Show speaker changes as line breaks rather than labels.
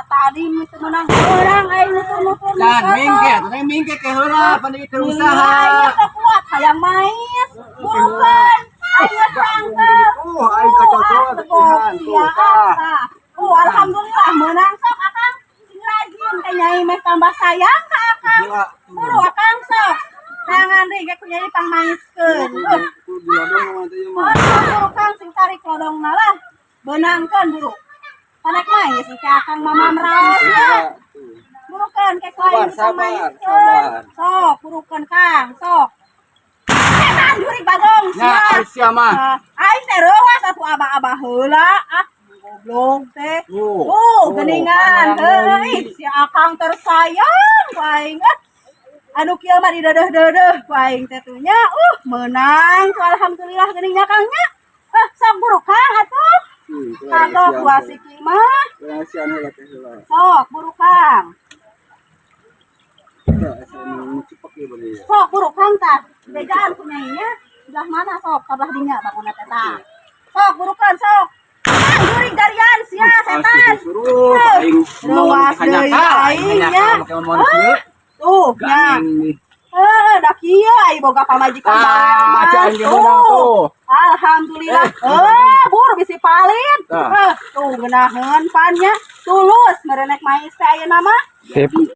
Tadi teu meunang urang aing nutur-nutur.
Jangan mingke, atuh teh mingke ke heula pan ieu keur usaha.
Aing teh kuat hayang mais. Burukeun. Aing geus tangkep.
Aing kacocok pisan tuh tah.
Alhamdulillah menang. Sok akang sing rajin teh, Nyai meh tambah sayang ka akang.
Heula.
Buru akang, sok. Tangan deui ge ku Nyai pangmaiskeun.
Tuh dilodong mah teh ieu mah.
Oh, sok buru Kang, sing tarik lodongna lah. Beunangkeun buru. Panek mais ke akang mama meraos ya. Burukeun ke ku aing
Sabar, sabar,
pangmaiskeun.
Sabar.
Sok burukeun Kang, sok. Setan jurig bagong
Nya
sia.
Ari sia mah.
Ah, aing teh reuwas atuh abah-abah heula, ah goblok teh.
Tuh.
Tuh, geuningan.
Tuh,
Heuh, si akang tersayang ku aing ah. Anu kieu mah dideudeeh-deudeuh ku aing teh tuh nya. Meunang tuh, alhamdulillah geuning nya Kang nya. Ah, sok buru Kang atuh. Kagok gua siki mah.
Asian heula teh heula.
Sok buru Kang.
Tah, asa nu cepek ieu bener.
Sok buru Kang tah. Bejaan ku Nyai nya. Sebelah mana sok? Sebelah dinya bangunna teh tah. Sok burukeun sok. Kang, jurig darian sia setan.
Suruh aing mau
Reuwas deui
hanyakal, aing
aing nya.
hanyakal make mon kieu.
Tuh, nya.
Gandeng nih.
Eh, da kieu ai boga pamajikan
Ah,
bawel mah.
aja aing ge meunang tuh.
Alhamdulillah.
Eh,
Eh, bur bisi palin.
Tah.
Eh, tuh geunaheun pan nya. Tulus merenek mais teh ayeuna mah.
Sip.